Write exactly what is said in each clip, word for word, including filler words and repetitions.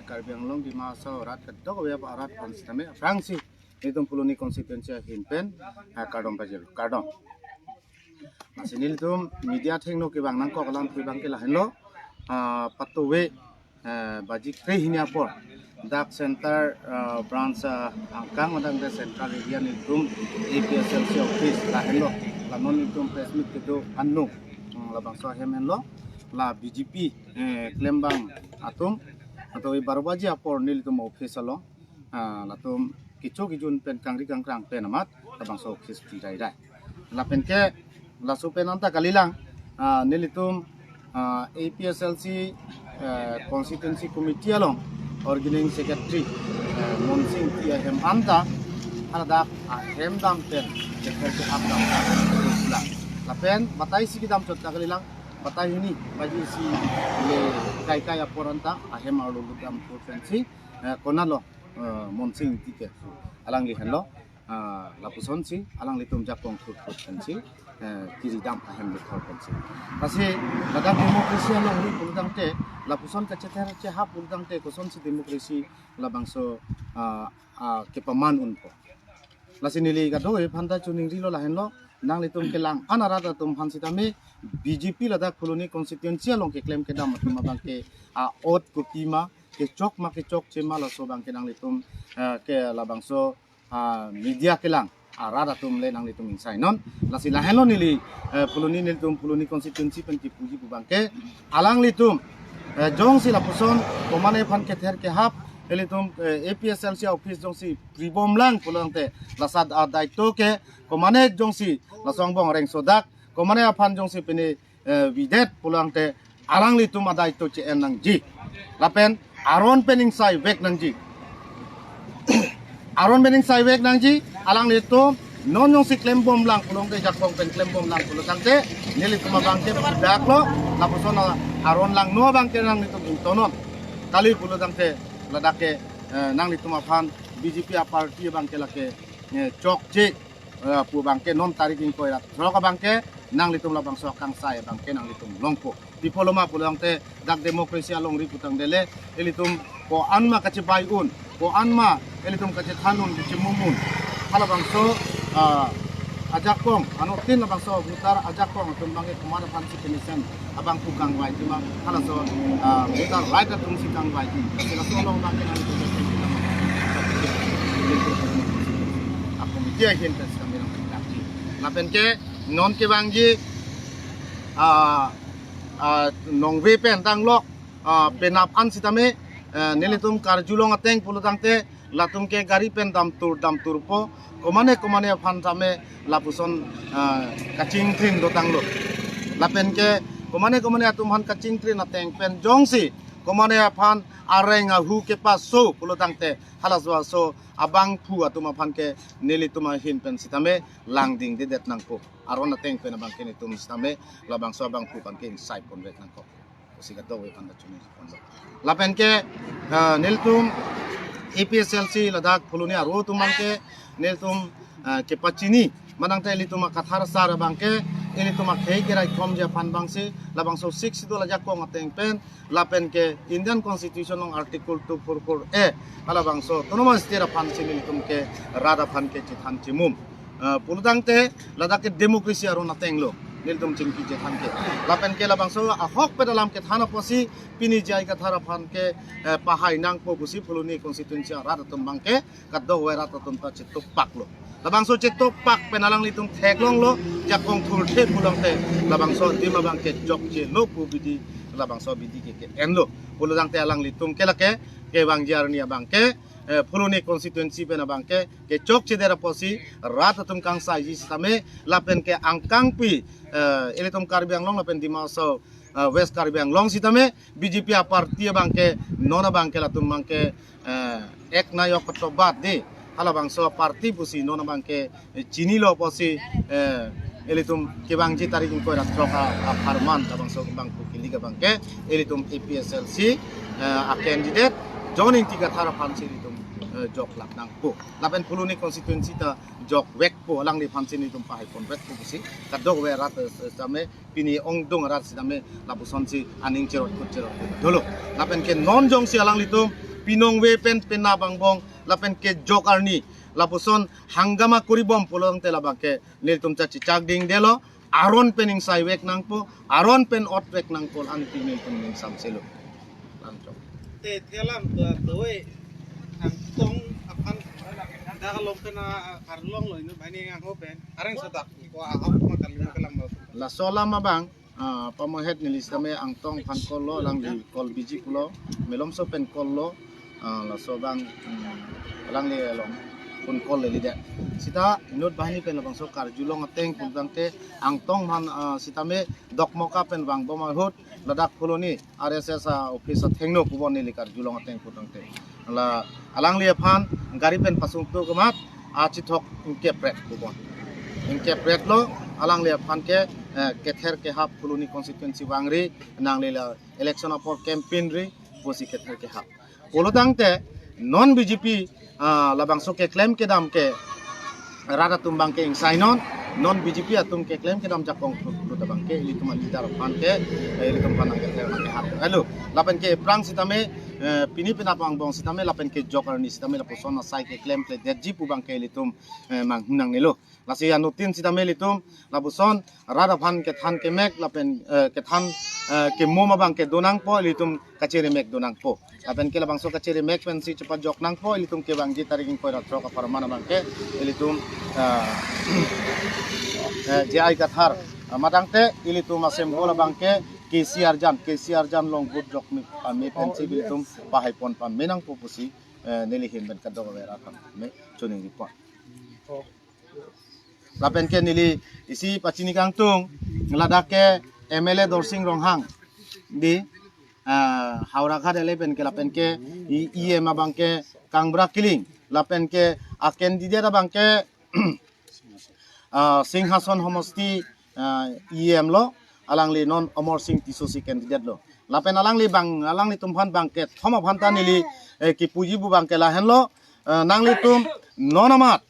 Karbi Anglong Dima Hasao arat kadokave arat aphan sitame aphrangsi nelitum Phuloni constituency ahin pen, eh, kardom pajir, kardom. Lasi nelitum media athengno kevang nangkok alam kevang ke lahenlo, ah, patuve, eh, baji kre hini apor dak center, ah, branch, ah, angkang madang de central area nelitum A P H L C office lahenlo, la non nelitum press meet kedo anno, hmm, labangso ahem henlo, la B J P, eh, klembang atum, atau baro baji apor nelitum office along, ah, latum kecho kejun pen kangri kangkrang pen amat labangso office ti rai rai. Lapen ke laso pen anta kalilang, ah, nelitum, ah, A P H L C, eh, constituency committee along organizing secretary, eh, Monsing Ingti ahem anta haladak ahem dam pen, jekai ke ap dam pen, lapen batai si kedam chot ta kalilang, batai hini baji isi le kaikai apor anta ahem arlo ludam thur pensi, eh, konatlo, eh, Monsing Ingti ke alangli henlo, ah, lapusonsi alanglitum jakong thur thur pensi, eh, kiri dam ahem le thur pensi. Lasi ladak democracy alongri pulotangte, lapuson kachether chehap pulotangte kosonsi democracy labangso, ah, ah, kepaman unpo. Lasi neli kadokave aphanta choningrilo lahenlo, nanglitum kelang-an arat atum aphan sitame B J P ladak Phuloni constituency along keklem kedam atum abangke a-ot kopima, kechok ma kechokche ma laso abangke nanglitum, eh, ke labangso, ah, media kelang arat atum le nanglitum ingsai non. Lasi lahenlo neli, eh, Phuloni nelitum Phuloni constituency pen kipuji pu abangke alanglitum, eh, jongsi lapuson komane aphan kether kehap, ilitum, eh, A P H L C office jongsi pribomlang pulotangte laso adaito ke komane jongsi laso angbong rengso dak komane aphan jongsi pini, eh, bidet pulotangte alanglitum adaito che-en nangji. Lapen aron pen ingsai vek nangji. Aron pen ingsai vek nangji, alanglitum non jongsi klembomlang pulotangte, jakong pen klembomlang pulotangte, nelitum abangke daklo, lapuson aron langno abangke nanglitum ingtonon. Kali pulotangte ladak ke, eh, nanglitum aphan B J P aparty abangke lake, eh, chokche, eh, pu abangke non tarik ingkoi ra throk abangke nanglitum labangso akangsai abangke nanglitum longpo. Pi apotlo ma pulotangte dak democracy alongri putangdele ilitum ko-an ma kachebai un, ko-an ma ilitum kachethan un, kachemum un. Halabangso, ah, ajakong, anuttin labangso voter ajakong atum abangke komat aphansi kemesen abangphu kangvai ti ma, halaso, ah, voter right atumsi kangvai ti. Lasi laso along abangke nanglitum a-committee ahin pen sitame nangpintakji. Lapen ke non kevangji, ah, ah, nongve pen tanglok, ah, penap an sitame, eh, nelitum karjulong ateng pulotangte latum ke gari pen damtur damturpo, komane komane aphan tame lapuson, ah, kachingthrin dotanglo. Lapen ke komane komane atum aphan kachingthrin ateng pen jongsi komane aphan areng ahu kepaso pulotangte halaso aso abangphu atum aphan ke nelitum ahin pen sitame langdingdedet nangpo. Aron ateng pen abangke nelitum sitame labangso abangphu aphan ke ingsai ponvek nangpo. Pusi kadokave aphanta choningri ponlo. Lapen ke, eh, nelitum A P H L C ladak Phuloni aro atum abangke nelitum, eh, kepachini manangte ilitum akathar asar abangke, ilitum akhei kerai thomji aphan abangsi labangso Sixth Schedule ajakong ateng pen, lapen ke Indian Constitution along Article two four four A, halabangso Autonomous State aphansi nelitum ke rat aphan ke chethan chemum. Eh, pulotangte ladak ke democracy aron atenglo nelitum chingki chethan ke. Lapen ke labangso ahokpet alam kethan apotsi pini J I Kathar aphan ke, eh, pahai nangpo pusi Phuloni constituency arat atum abangke kadokave rat atum ta chetokpaklo. Labangso chetokpak pen alanglitum theklonglo, jakong thurthe pulotangte labangso adim abangke chokchelo pu abidi, labangso abidi ke ke-enlo. Pulotangte alanglitum ke lake kevangji arni abangke, eh, Phuloni constituency pen abangke kechokchedet apotsi rat atum kangsaiji sitame, lapen ke angkangpi, eh, ilitum Karbi Anglong lapen Dima Hasao, eh, West Karbi Anglong sitame B J P aparty abangke non abangke latum abangke, eh, ek na yok katobat de, halabangso aparty pusi non abangke, eh, chinilo apotsi, eh, ilitum kevangji tarik ingkoi ra throk a, apharman labangso abangphu kili abangke ilitum A P H L C, eh, a candidate John Ingti Kathar aphansi ilitum, eh, joklap nangpo. Lapen Phuloni constituency ta jokvekpo, alangliphansi nelitum pahai ponvekpo pusi kadokave arat, eh, sitame pini ongdung arat sitame lapusonsi aning cherot kut cherot kut dolo. Lapen ke non jongsi alanglitum pinong ve pen penap angbong lapen kejok arni lapuson hangama koribom pulotangte labangke nelitum chachechak dingdelo, aron pen ingsai vek nangpo, aron pen ot vek nangpo, anti nelitum ning samselo. Lamchok. Te thelam to to e Angtong aphan dak along pen a Karlong lo inut banghini angho pen areng sedak ko ahok ma Karlong kelang lo. Laso alam abang, ah, pamohet neli sitame Angtong aphan call lo, alangli call busy pulo, Malomso pen call lo, ah, laso abang, hmm, alangli along phone call lele det. Sita inut banghini pen labangso karjulong ateng pulotangte Angtong aphan, ah, sitame Dokmoka pen vangbom ahut ladak Phuloni R S S a office athengno pubon neli karjulong ateng pulotangte. La alangli aphan gari pen pasungtu kemat achithok ingkepret pubon. Ingkepret lo alangli aphan ke, eh, kether kehap Phuloni constituency vangri, nangli la election apor campaign ri pusi kether kehap. Pulotangte non B J P, ah, labangso keklem kedam ke rat atum abangke ingsai non, non B J P atum keklem kedam jakong thut abangke ilitum a-leader aphan ke, eh, ilitum aphan nangkether nangkehap. Helo, lapen ke aphrang sitame, eh, pini penap angbong sitame lapen kejok arni sitame lapuson asai keklemkledetji pu abangke ilitum, eh, manghunang nelo. Lasi anuttin sitame ilitum lapuson rat aphan kethan kemek lapen, eh, kethan, eh, kemum abangke donangpo, ilitum kacheremek donangpo. Lapen ke labangso kacheremek pensi chepajok nangpo, ilitum kevangji tarik ingkoi ra throk apharman abangke ilitum, eh, eh, J I Kathar, eh, matangte ilitum asembol abangke K C Arjan, K C Arjan along vote jok me, ah, me pensi ilitum pahai pon pame nangpo pusi, eh, neli ahin pen kadokave rat aphan me choningri pon. Lapen ke neli isi pachini kangtung, ladak ke M L A Dorsing Ronghang di, ah, Howraghat ele pen ke lapen ke E M abangke Kangbura Killing, lapen ke a-candidate abangke, ah, Singhason Homosti, ah, E M lo, alangli non Amarsing Tisso si candidate lo. Lapen alangli abang, alanglitum aphan abangke thom aphan ta neli, eh, kipuji pu abangke lahenlo, eh, nanglitum non amat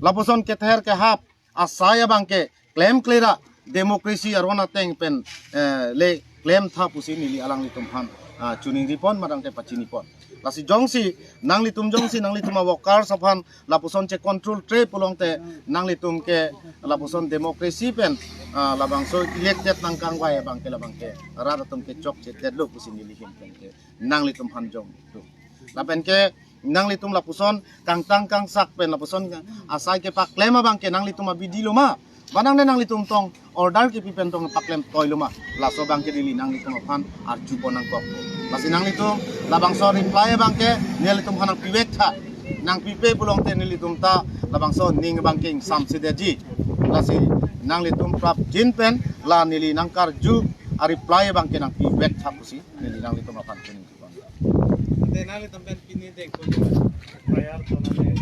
lapuson kether kehap asai abangke klemkle ra democracy aron ateng pen, eh, le klemtha pusi neli alanglitum aphan, ah, choningri pon matangte pachini pon. Lasi jongsi nanglitum jongsi nanglitum a-workers aphan lapuson che-control tre pulotangte nanglitum ke lapuson democracy pen, ah, labangso elected nangkangvai abangke labangke rat atum ke chokchedetlo pusi neli ahin pen ke nanglitum aphan jong tu. Lapen ke nanglitum lapuson kangtang kangsak pen lapuson asai kepaklem abangke nanglitum abidi lo ma? Ba nang ne nanglitum tong order kipi pen tong paklem toi lo ma? Laso abangke neli nanglitum aphan arju pon nangkok. Lasi nanglitum labangso reply abangke nelitum aphan nangpivek tha. Nangpipe pulotangte nelitum ta labangso ning abangke ingsamsedetji. Lasi nanglitum prapjin pen la neli nangkarju a-reply abangke nangpivek tha pusi neli nanglitum aphan choningri pon. Ante nanglitum pen pini dengpo. Bayar to nane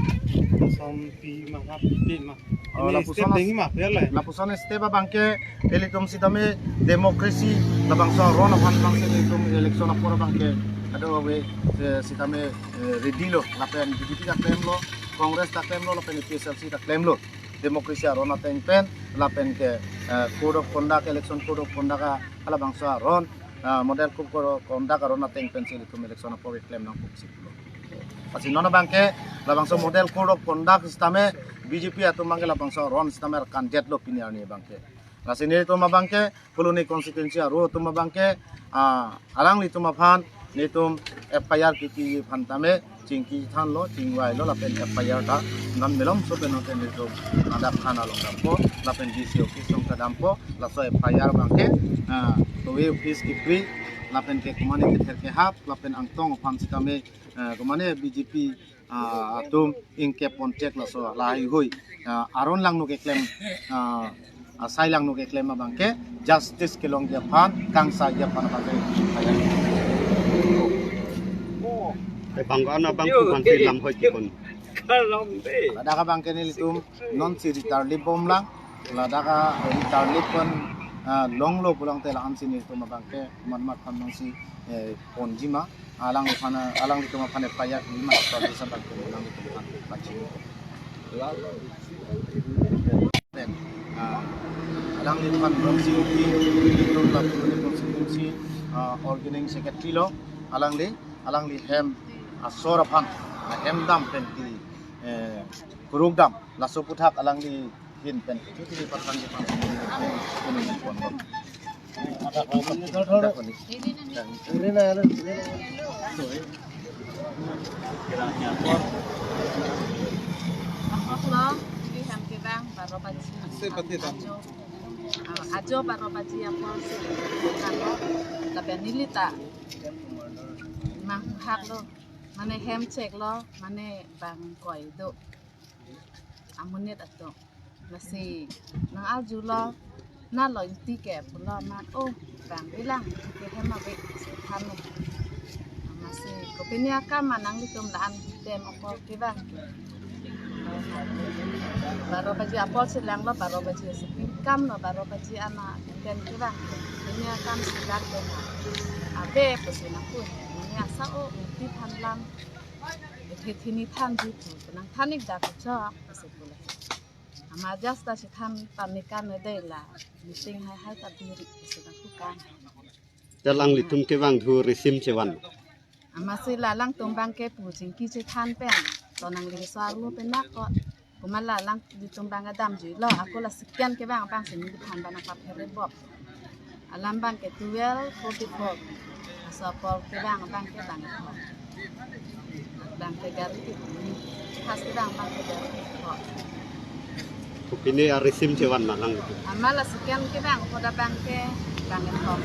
kosonpi ma, hap pi ma. Oh, ini lapuson step as-, dengji ma, ya le? Lapuson step abangke ilitum sitame democracy labangso aron aphan abangke ilitum election apor abangke kadokave, eh, sitame, eh, ready lo, lapen B J P ta klemlo, Congress ta klemlo, lapen A P H L C ta klemlo. Democracy aron ateng pen lapen ke, eh, code of conduct, election code of conduct a, halabangso aron, ah, model code of conduct aron ateng pensi ilitum election apor keklem nangpo pusi pulo. Lasi non abangke labangso model code of conduct sitame B J P atum abangke labangso aron sitame arkandet lo pini arni abangke. Lasi nelitum abangke Phuloni constituency aro atum abangke, ah, alanglitum aphan nelitum F I R kipi aphan tame chingki thanlo, chingvailo, lapen F I R ta non Malomso pen non nelitum ladak thana along dampo, lapen D C office along ta dampo, laso F I R abangke, ah, towe office kipri, lapen ke komane kether kehap, lapen Angtong aphan sitame, ah, komane B J P, ah, atum ingkep ponchek laso lahai hui, ah, aron langno keklem, ah, asai langno keklem abangke justice kelongji aphan, kangsaiji aphan abangke. Eh, bang ano bang ku bang si lam hoi kipon. Ladak abangke nelitum non si ritarlip bomlang, ladak a ritarlip pen, ah, longlo pulotangte la-an si nelitum abangke mat mat aphan nang si, eh, ponji ma, alangliphan, alanglitum aphan F I R ma, so bisa bangke alanglitum aphan pachini. Then, ah, alangliphan Ramsing Ingti, ilitum lapu constituency, ah, organizing secretary lo, alangli, alangli hem asor aphan ahem dam pen ke, eh, kuruk dam, laso aputhak alangli ahin pen kethiri pathan ke pan. Ahok lo, neli hem kevang baro baji. Ajo, ah, ajo baro baji apor si kan lo, lapen neli ta manghak lo, mane hem chek lo, mane bang koi do amonit atum. Lasi nang arju lo, na lo ingti ke pulo amat, oh, bang bilang ke hem ave si than lo. Lasi kopine akam ma nanglitum la-an dem ako kevang ke. Baro baji apor si lang lo, baro baji si pinkam lo, baro baji ana dem kevang ke. Kopine akam si lang dem ave pusi nangpu. Mane asa, oh, ingti than lam, ithi thini thanji pu, nang than ik dak chok pusi pulo. Amat ajat ta si than panikan ne dei la, meeting hai hai ta birik pusi nangpu kan. Te alanglitum kevang thu risim chevan. Amatsi la alangtum abang ke pu chingki chethan pen, to nangli so-arlo penak ko. Komat la alanglitum abang kedam jui lo, ako la second kevang abang si neli than abang nangpaphere bop. Alam abang ke twelve forty-four. Laso apor kevang abang ke bang kethom. Bang ke gari ke, first kevang abang ke gari kethom. Kopine arisim chevan ma alanglitum? Amat la second kevang apot abang ke bang kethom.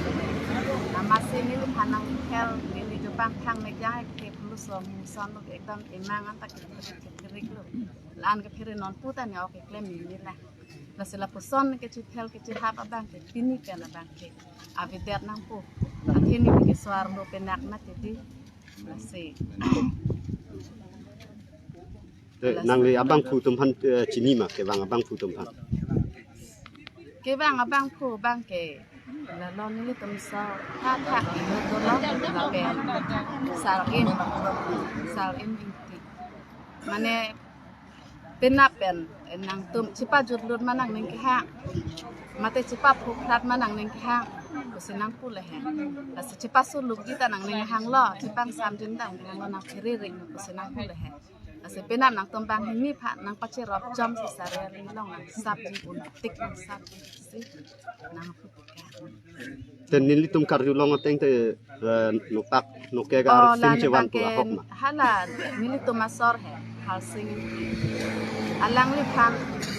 Amatsi neliphan nangkhel, neli jo bang thang mek jang ke pulu som son lo, ekdom emang anta ke kerik lo. La-an kephere nonpu ta ne ok keklem neli la. Lasi lapuson kechithel kechihap abang ke pini pen abang ke avedet nangpo. Athe neli ke so-arlo penak mati di. Lasi. Te nangli abangphu atum aphan, eh, chini ma, kevang abangphu atum aphan? Kevang abangphu abang ke lalo nelitum so tha tha inut dolo, lapen Sar Im, Sar Im Ingti. Mane penap pen, eh, nangtum chepajutlut ma nangning kehang, mate chepaphuphrat ma nangning kehang pusi nangpu le he. Lasi chepasulukji ta nangning hang lo, chepangsamjin ta nangning hang lo, nangphere ri pusi nangpu le he. Lasi penap nangtum banghini aphan nangpacherop jom si sari along nangsapji, un tik nangsapji si nangpu. Te nelitum karjulong ateng te, eh, nopak noke ka Oh, arsing la chevan nang pu ke ahok ma? Hala nelitum asor he, Harsing Ingti. Alangliphan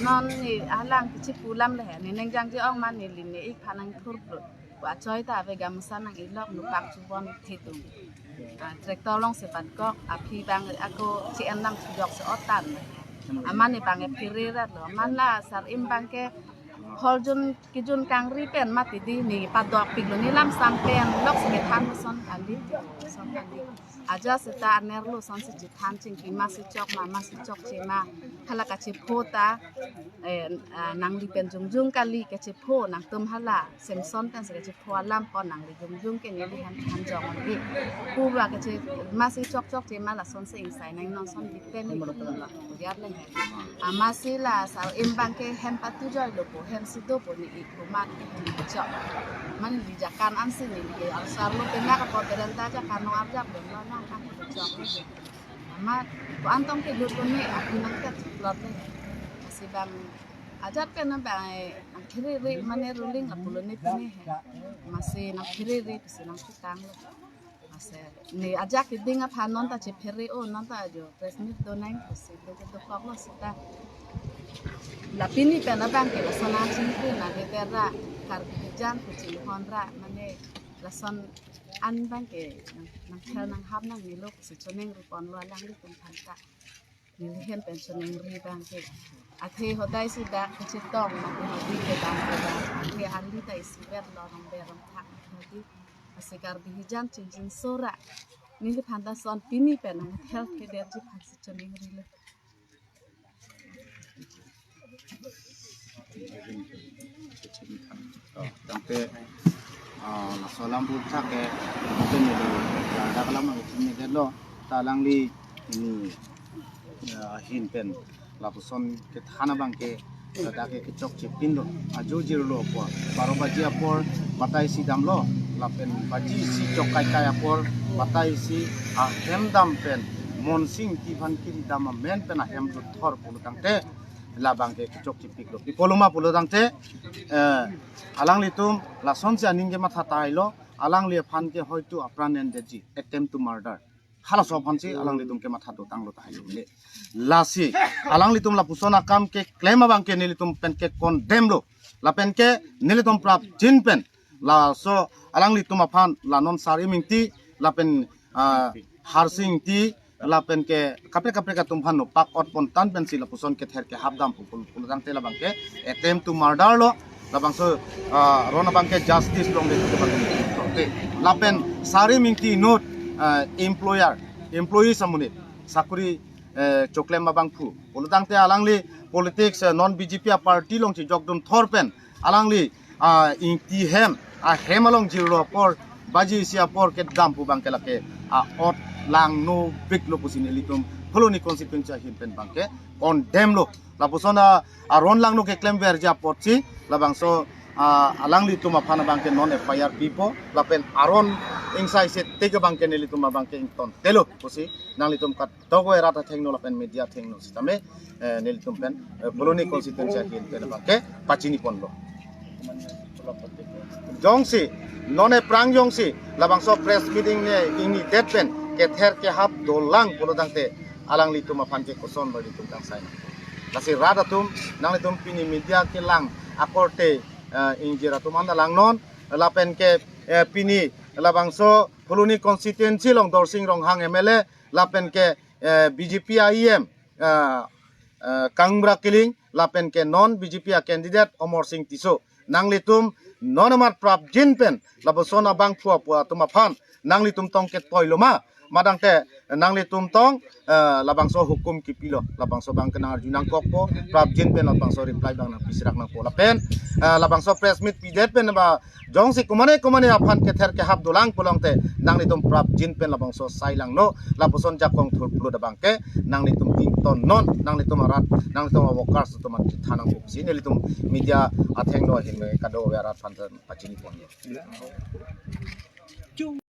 non ne alang kechipu lam le he, ne neng jangje ong ma neli ne ik aphan nangthurplut. Pu achoi ta ave, gamusa nang-ilok, nopak chubon thitum. Ah, tractor along si patkok, aphi abang ako che-en nang thujok si otan. Amat ne abang ephere rat lo. Amat la Sar Im abang ke hol jun kejun kangri pen mati di, ne padokpik lo, ne lamsam pen lok si methan son kandi, son kandi. Ajat seta anerlo son si chethan chingki, masi chok ma, masi chokche ma. Hala kachepho ta, eh, ah, nangli pen jongjong kali kachepho, nangtum hala Samson pen si kachepho alam ko, nangli jongjong ke neli hem than jong ong di. Pura kache masi chokchokche ma, lason si ingsai nang non son di pen ni. Yap le he. Amatsi la Sar Im abang ke hem patu joi lo po, hem si do po ne ik komat hem chok. Mane neli jakan ansi neli ke, asarlo penak apot berenta jakan nong arjap dun lo nang kan chok. Amat ko-an tong kelut lo ne, aphi nangkat plot le. Lasi abang ajat pen abang, eh, nangphere ri mane ruling lapulo ne pine he. Amatsi nangphere ri pusi nangputang lo. Lasi ne ajak keding aphan non ta chephere o, non ta jo press meet do nang pusi do dokok lo seta. La pini pen abang ke lason nangchingki na de ra, Karbi Hijan kachinghon ra, mane lason an abang ke nang, nangkhel nanghap nangnelo pusi choningri ponlo alanglitum aphan ta. Neli ahin pen choningri abang ke. Athe hodai si dak kachetong mate hodi kedam kedam. Athe ali ta isivet lo, rong berong thak hodi. Lasi Karbi Hijan chingjinso ra, neliphan ta son pini pen nangthel kedetji aphan si choningrilo. Oh, tangte, ah, laso alam aputhak ke, tangte neli, ah, dak alam ang chini det lo, ta alangli, hmm, ah, ahin pen lapuson kethan abang ke, ladak ke kechokche pin lo, ajo jirlo apor, baro baji apor, batai si damlo, Lapen baji isi chok kaikai apor, batai isi ahem dam pen, Monsing Ingti aphan kiri dam amen pen ahem lut thor pulo tangte, labang ke kechok chipiklo. Pi pulo ma pulo tangte, eh, alanglitum lasonsi aning kematha tahai lo, alangli aphan ke hoitu apran endetji, attempt to murder. Halaso aphansi alanglitum kematha dotanglo tahai lo ne. Lasi, alanglitum lapuson akam keklem abang ke nelitum pen ke condemn lo. Lapen ke nelitum prapjin pen. Laso alanglitum aphan la non Sarim Ingti, lapen, ah, Harsing Ingti, lapen ke kaprek kaprek atum aphan nopak ot pontan pensi lapuson kether kehap dam pu pulo tangte labang ke attempt to murder lo, labangso, ah, aron abang ke justice longledet abang ke. Lapen Sarim Ingti inut, ah, employer, employees amonit, sakuri, eh, choklem abangphu. Pulo tangte alangli politics, eh, non B J P a party along chejokdun thor pen, alangli, ah, Ingti hem, ahem along jirlo apor, baji isi apor kedam pu abang ke lake, ah, ot langno biklo pusi nelitum Phuloni constituency ahin pen abang ke condemn lo. Lapuson, ah, aron langno keklemverji apotsi, labangso, ah, alanglitum aphan abang ke non F I R pipo, lapen aron ingsai sete ke abang ke nelitum abang ke ingtontelo pusi nanglitum kadokave rat athengno lapen media athengno sitame, eh, nelitum pen, eh, Phuloni constituency ahin pen abang ke pachini ponlo. Jongsi, non aphrang jongsi, labangso press meeting ne ingnidet pen kether kehap dolang pulo tangte, alanglitum aphan ke koson lo nelitum kangsai. Lasi rat atum, nanglitum pini media kelang akorte, eh, ingjir atum anta langnon, lapen ke, eh, pini labangso Phuloni constituency along Dorsing Ronghang M L A, lapen ke, eh, B J P a E M, eh, eh, Kangbura Killing, lapen ke non B J P a candidate Amarsing Tisso. Nanglitum non amat prapjin pen, lapuson abangphu apo atum aphan, nanglitum tong ketoi lo ma, madang te nanglitum tong, eh, labangso hukum kipilo, labangso abang ke nang-arju nangkokpo, prapjin pen labangso reply abang nangpisirak nangpo lapen, eh, labangso press meet pidet pen ba jongsi komane komane aphan kether kehap dolang pulo tangte, nanglitum prapjin pen labangso sai langno, lapuson jakong thurplut abang ke, nanglitum ingtonnon, nanglitum arat, nanglitum a-workers atum aphan chethan nangpo pusi nelitum media athengno ahin pen kadokave arat aphan pachini ponlo.